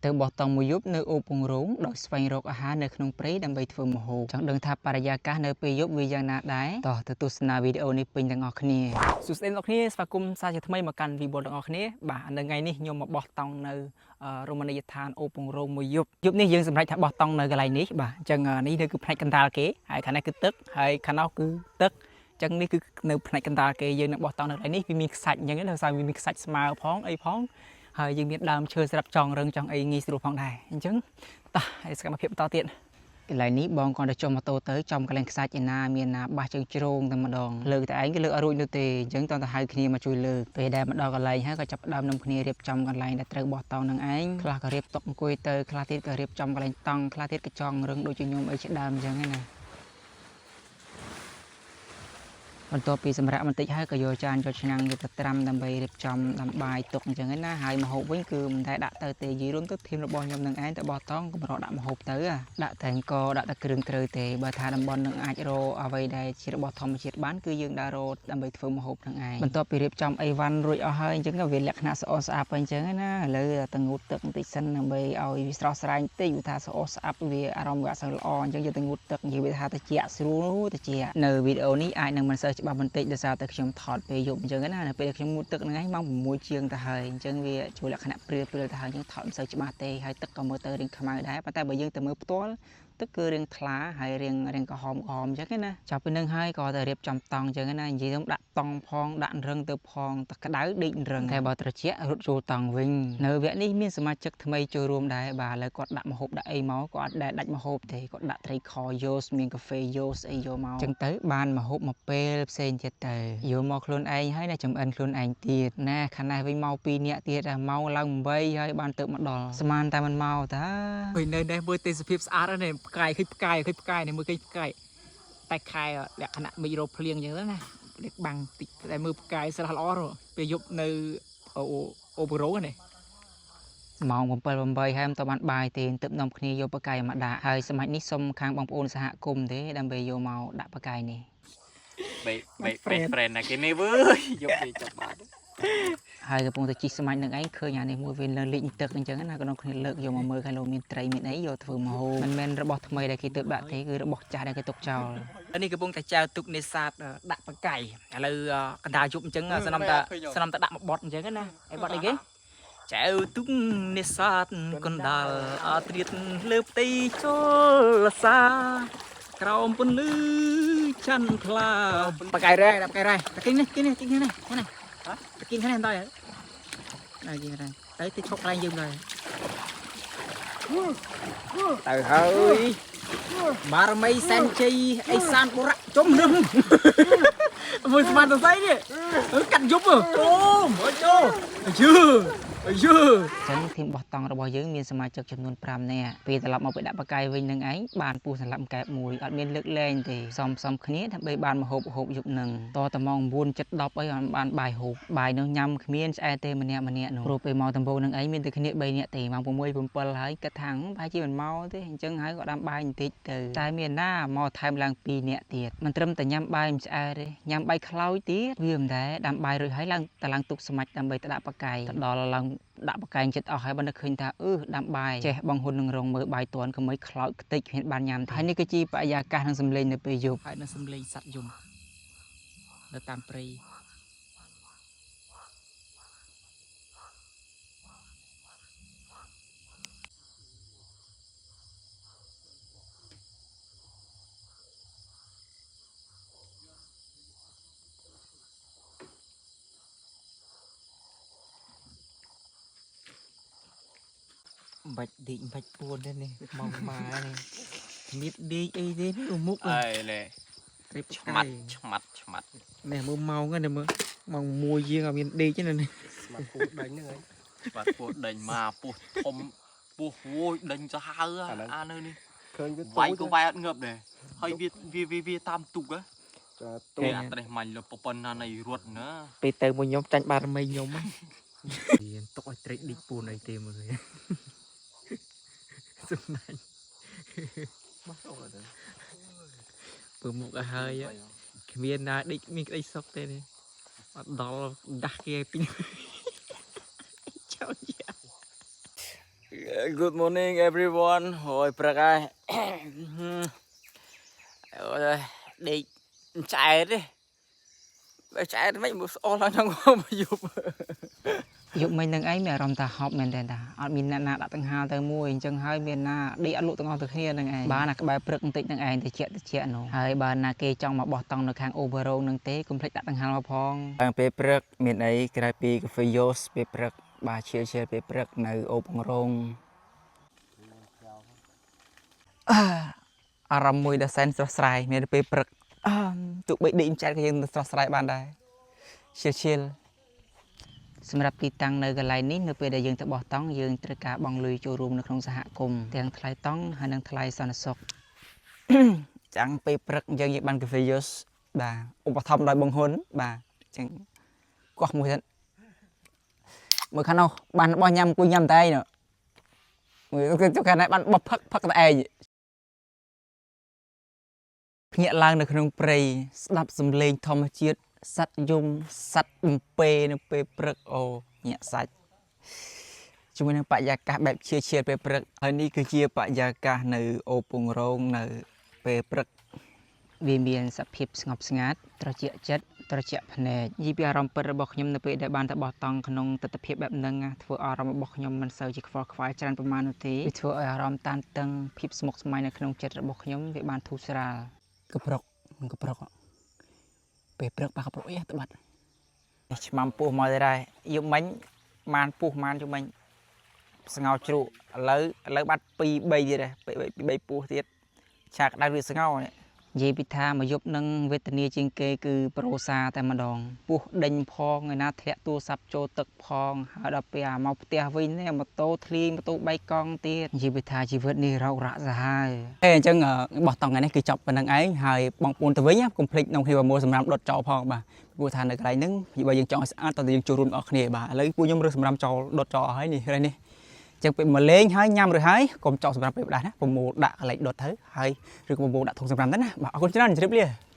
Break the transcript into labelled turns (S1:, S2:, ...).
S1: ទៅបោះតង់មួយយប់នៅអូពង្រោងដោយស្វែងរកអាហារនៅក្នុងព្រៃដើម្បីធ្វើម្ហូបចង់ដឹងថាបរិយាកាសនៅពេលយប់វាយ៉ាងណាដែរតោះទៅទស្សនាវីដេអូនេះពេញទាំងអស់គ្នាសួស្តីអ្នកគ្នាស្វាគមន៍សាជាថ្មីមកកាន់វីបលទាំងអស់គ្នាបាទនៅថ្ងៃនេះខ្ញុំមកបោះតង់នៅរមណីយដ្ឋានអូពង្រោងមួយយប់យប់នេះយើងសម្រេចថាបោះតង់នៅកន្លែងនេះបាទអញ្ចឹងនេះគឺផ្នែកកណ្ដាលគេហើយខាងនេះគឺទឹកហើយខាងនោះគឺទឹកចឹងនេះគឺនៅផ្នែកកណ្ដាលគេយើងនឹងបោះតង់នៅកន្លែងនេះវាមានខ្សាច់អញ្ចឹងដោយសារវាមានខ្សាច់ស្មើផងអីផងហើយយើងមានដើមឈើស្រាប់ចង់រឹងចង់អីងាយស្រួលផងដែរអញ្ចឹងតោះហើយសកម្មភាពបន្តទៀតកន្លែងនេះបងគាត់ទៅចុះម៉ូតូទៅចំកន្លែងខ្សាច់ឯណាមានណាបាសជើងជ្រងតែម្ដងលើកតែឯងគឺលើកអត់រួចនោះទេអញ្ចឹងតោះទៅហៅគ្នាមកជួយលើកពេលដែលមកដល់កន្លែងហើយក៏ចាប់ផ្ដើមនាំគ្នារៀបចំកន្លែងដែលត្រូវបោះតង់នឹងឯងខ្លះក៏រៀបតុអង្គុយទៅខ្លះទៀតក៏រៀបចំកន្លែងតង់ខ្លះទៀតក៏ចង់រឹងដូចជាខ្ញុំអីជាដើមអញ្ចឹងណា បន្ទាប់ពីសម្រាប់បន្តិចហើយក៏យកចានយកឆ្នាំងយកទៅត្រាំដើម្បីរៀបចំដាំបាយទុកអញ្ចឹងណាហើយម្ហូបវិញគឺមិនដែលដាក់ទៅទេនិយាយរួមទៅធីមរបស់ខ្ញុំនឹងឯងទៅបោះតង់កម្រដាក់ម្ហូបទៅដាក់តែអង្គដាក់តែគ្រឿងត្រូវទេបើថាតំបន់នឹងអាចរកអ្វីដែលជារបស់ធម្មជាតិបានគឺយើងដើររកដើម្បីធ្វើម្ហូបនឹងឯងបន្ទាប់ពីរៀបចំអីវ៉ាន់រួចអស់ហើយអញ្ចឹងក៏វាលក្ខណៈស្អស្អាប់អញ្ចឹងណាឥឡូវទៅងូតទឹកបន្តិចសិនដើម្បីឲ្យវាស្រស់ស្រាយបន្តិចវាថាស្អស្អាប់វាអារម្មណ៍វាអត់សូវល្អអញ្ចឹងយើងទៅងូតទឹកនិយាយវាថាត្រជាក់ស្រួលត្រជាក់នៅវីដេអូនេះអាចនឹងមិនសូវច្បាស់បន្តិចដោយសារតែខ្ញុំថតពេលយប់អញ្ចឹងណានៅពេលខ្ញុំងូតទឹកហ្នឹងឯងម៉ោង6ជាងទៅហើយអញ្ចឹងវាចូលលក្ខណៈព្រាលព្រាលទៅហើយអញ្ចឹងថតមិនសូវច្បាស់ទេហើយទឹកក៏មើលទៅរាងខ្មៅដែរប៉ុន្តែបើយើងទៅមើលផ្ទាល់ទឹកគឺរាងថ្លាហើយរាងរាងក្រហមក្រហមអញ្ចឹងណាចាប់ពីនឹងហើយក៏ទៅរៀបចំតង់អញ្ចឹងណានិយាយទៅដាក់តង់ផងដាក់រឹងទៅផងទឹកក្តៅដេករឹងតែបើត្រជាក់រត់ចូលតង់វិញនៅវគ្គនេះមានសមាជិកថ្មីចូលរួមដែរបាទឥឡូវគាត់ដាក់ម្ហូបដាក់អីមកគាត់អត់ដែលដាច់ម្ហូបទេគាត់ដាក់ត្រីខយោសមានកាហ្វេយោសអីយកមកអញ្ចឹងទៅបានម្ហូបមកពេលផ្សេងទៀតទៅយកមកខ្លួនឯងហើយណាចំអិនខ្លួនឯងទៀតណាខាងនេះវិញមក2នាក់ទៀតម៉ោងឡើង8ហើយបានទៅមកដល់ស្មានតែមិនមកតា
S2: ឃើញនៅនេះមើលទេសភាពស្អាតណាស់ផ្កាយឃើញផ្កាយឃើញផ្កាយនេះមើលឃើញផ្កាយតែខែលក្ខណៈមេឃរោភ្លៀងអញ្ចឹងទៅណាលេខបាំងតិចតែមើលផ្កាយស្រស់ល្អរពេលយប់នៅអូអូបូរ៉ូនេះ
S1: ម៉ោង7 8ហើយមិនតបានបាយទេទើបនាំគ្នាយកបកាយមកដាក់ហើយសម័យនេះសុំខាងបងប្អូនសហគមន៍ទេដើម្បីយកមកដាក់បកាយនេះ
S3: បីបីបី friend ណាគេនេះវើយយកគេចាប់បាន
S1: ហើយកំពុងតែជីកស្មាច់នឹងឯងឃើញអានេះមួយវានៅលិចទឹកអញ្ចឹងណាក៏នាំគ្នាលើកយកមកមើលខាងលោកមានត្រីមានអីយកធ្វើម្ហូបមិនមែនរបស់ថ្មីដែលគេទើបដាក់ទេគឺរបស់ចាស់ដែលគេទុកចោល
S2: នេះកំពុងតែចែវទុកនេសាទដាក់បកាយឥឡូវកណ្ដាលយប់អញ្ចឹងសនំតាសនំតាដាក់មួយបត់អញ្ចឹងណាអីបត់អីគេចែវទុកនេសាទកណ្ដាលអត្រៀតលើផ្ទៃចូលសាក្រោមពន្លឺច័ន្ទថ្លាបកាយរ៉ែបកាយរ៉ែតគិញនេះគិញនេះគិញនេះនេះតគិញនេះដល់ហើយដល់គិញរ៉ែទៅទីឈប់កន្លែងយើងដល់ទៅហើយ បារមីសែនជ័យអេសានបុរៈជុំរឹងមួយស្មានសរសៃនេះកាត់យប់អូមកចូលយឺយឺ
S1: អញ្ចឹងធីមបោះតង់របស់យើងមានសមាជិកចំនួន5នាក់ពេលត្រឡប់មកពីដាក់បកាយវិញនឹងឯងបានពស់សន្លាប់កែបមួយអត់មានលើកលែងទេសសំគ្នាដើម្បីបានមហូបហូបយប់នឹងតតម៉ោង9 7 10អីអត់បានបាយហូបបាយនោះញ៉ាំគ្មានឆ្អែតទេម្នាក់ម្នាក់នោះព្រោះពេលមកដំបូងនឹងឯងមានតែគ្នា3នាក់ទេម៉ោង6 7ហើយគិតថាប្រហែលជាមិនមកទេអញ្ចឹងហើយក៏ដាំបាយបន្តិចទៅតែមានណាមកថែមឡើង2នាក់ទៀតមិនត្រឹមតែញ៉ាំបាយមិនឆ្អែតទេញ៉ាំបាយខ្លោចទៀតវាមិនដែរដាំបាយរួចហើយឡើងតឡើងទុកស្មាច់ដើម្បីទៅដាក់បកាយទៅដល់ឡើង ដាក់បកែងចិត្តអស់ហើយបើនឹកឃើញថាអឺដាំបាយចេះបងហ៊ុននឹងរងមើលបាយតន់កុំឲ្យខ្លោចខ្ទេចគ្មានបានញ៉ាំទេហើយនេះគឺជាបរិយាកាសនិងសំឡេងនៅពេលយប់
S2: ហើយនឹងសំលេងសត្វយំនៅតាមព្រៃបាច់ដេកបាច់ពួនទេនេះមកម៉ានេះមានដេកអីទេនេះមុខ
S3: អើយនេះ
S2: ត្រី
S3: ឆ្មាត់ឆ្មាត់ឆ្មាត់
S2: នេះមើលម៉ោងហ្នឹងមើលម៉ោង1ជាងអត់មានដេកទេណានេះ
S4: ស្មាត់ពូដេញហ្នឹងហើយ
S3: ឆ្មាត់ពោះដេញមកពោះធំពោះវយដេញសាហាវអានៅនេះ
S4: ឃើញវា
S3: វាយក៏វាយអត់ងើបដែរហើយវាវាវាតាមទូកហ៎
S4: ចាទូ
S3: គេអាត្រេះមាញ់លប៉ុណ្ណានៃរត់ណា
S2: ពេលទៅមួយខ្ញុំចាញ់បារមីខ្ញុំ រៀនទុកឲ្យត្រីដេកពួនអីទេមើលសំណាញ់ពើមុខឲ្យហើយគ្មានណាដេកមានក្តីសុខទេនេះអត់ដល់ដាស់គេឲ្យពីចោលយ៉ា Good morning, everyone. អូយព្រឹកហើយអូយដេកឆ្អែតទេបើឆ្អែតមិនមកស្អល់ឡើងក្នុងមកយប់
S1: យប់មិញនឹងឯងមានអារម្មណ៍ថាហប់មែនតើតាអត់មានអ្នកណាដាក់ដង្ហាលទៅមួយអញ្ចឹងហើយមានណាដេកអត់លក់ទាំងអស់ទៅគ្នានឹងឯងបានណាក្បែរព្រឹកបន្តិចនឹងឯងតិចតិចនោះហើយបើណាគេចង់មកបោះតង់នៅខាងអូបឺរ៉ូងនឹងទេកុំភ្លេចដាក់ដង្ហាលមកផង
S2: ឡើងពេលព្រឹកមានអីក្រៅពីកាហ្វេយ៉ូសពេលព្រឹកបាទឈៀលឈៀលពេលព្រឹកនៅអូពងរងអឺអារម្មណ៍មួយដ៏សែនស្រស់ស្រាយមានពេលព្រឹកអឺទោះបីដេកមិនចាត់ក៏យើងស្រស់ស្រាយបានដែរឈៀលឈៀល
S1: សម្រាប់ទីតាំងនៅកន្លែងនេះនៅពេលដែលយើងទៅបោះតង់យើងត្រូវការបង់លុយចូលរួមនៅក្នុងសហគមន៍ទាំងថ្លៃតង់ហើយនិងថ្លៃសន្តិសុខ
S2: ចាំងពេលព្រឹកយើងយកបានកាហ្វេយ៉ូសបាទឧបត្ថម្ភដោយបងហ៊ុនបាទអញ្ចឹងកោះមួយសិនមើលខាងនោះបានបោះញ៉ាំអង្គុយញ៉ាំតែឯងនោះមើលទៅខាងនេះបានបោះផឹកផឹកតែឯងភ្ញាក់ឡើងនៅក្នុងព្រៃស្ដាប់សំឡេងធម្មជាតិសត្វយំសត្វបំពេនៅពេលព្រឹកអូញាក់សាច់ជាមួយនឹងបរិយាកាសបែបជាជាតិពេលព្រឹកហើយនេះគឺជាបរិយាកាសនៅអូពងរងនៅពេលព្រឹក
S1: វាមានសភាពស្ងប់ស្ងាត់ត្រជាក់ចិត្តត្រជាក់ភ្នែកនិយាយពីអារម្មណ៍ពិតរបស់ខ្ញុំនៅពេលដែលបានទៅបោះតង់ក្នុងទិដ្ឋភាពបែបហ្នឹងណាធ្វើអារម្មណ៍របស់ខ្ញុំមិនសូវជាខ្វល់ខ្វាយច្រើនប៉ុន្មាននោះទេវាធ្វើឲ្យអារម្មណ៍តានតឹងភាពស្មុគស្មាញនៅក្នុងចិត្តរបស់ខ្ញុំវាបានធូរស្រាល
S2: កប្រុកនឹងកប្រុកពេលព្រឹកបាក់កប្រុកអីទៅបាត់នេះឆ្មាំពោះមកទៀតហើយយប់មិញបានពោះបានយប់មិញស្ងោរជ្រក់ឥឡូវឥឡូវបាត់2 3ទៀតហើយ2 3ពោះទៀតឆាក្តៅវាស្ងោរនេះ
S1: និយាយពីថាមកយប់នឹងវេទនាជាងគេគឺប្រូសាតែម្ដងពោះដេញផងឯណាធ្លាក់ទូរស័ព្ទចូលទឹកផងហើយដល់ពេលអាមកផ្ទះវិញនេះម៉ូតូធ្លាយម៉ូតូបែកកង់ទៀតនិយាយពីថាជីវិតនេះរោគរ៉ាក់សាហាវ
S2: អេអញ្ចឹងបោះតង់ថ្ងៃនេះគឺចប់ប៉ុណ្្នឹងឯងហើយបងប្អូនទៅវិញណាកុំភ្លេចក្នុងគ្នាប្រមូលសម្រាប់ដុតចោលផងបាទព្រោះថានៅកន្លែងហ្នឹងបើយើងចង់ឲ្យស្អាតតើយើងចូលរួមដល់គ្នាបាទឥឡូវពួកខ្ញុំរើសសម្រាប់ចោលដុតចោលអស់ហើយនេះហើយនេះអញ្ចឹងពេលមកលេងហើយញ៉ាំរួចហើយកុំចោលសម្រាប់ពេលផ្ដាស់ណាប្រមូលដាក់កន្លែងដុតទៅហើយឬក៏ប្រមូលដាក់ធុងសម្រាប់ទៅណាបាទអរគុណច្រើនជម្រាបលា។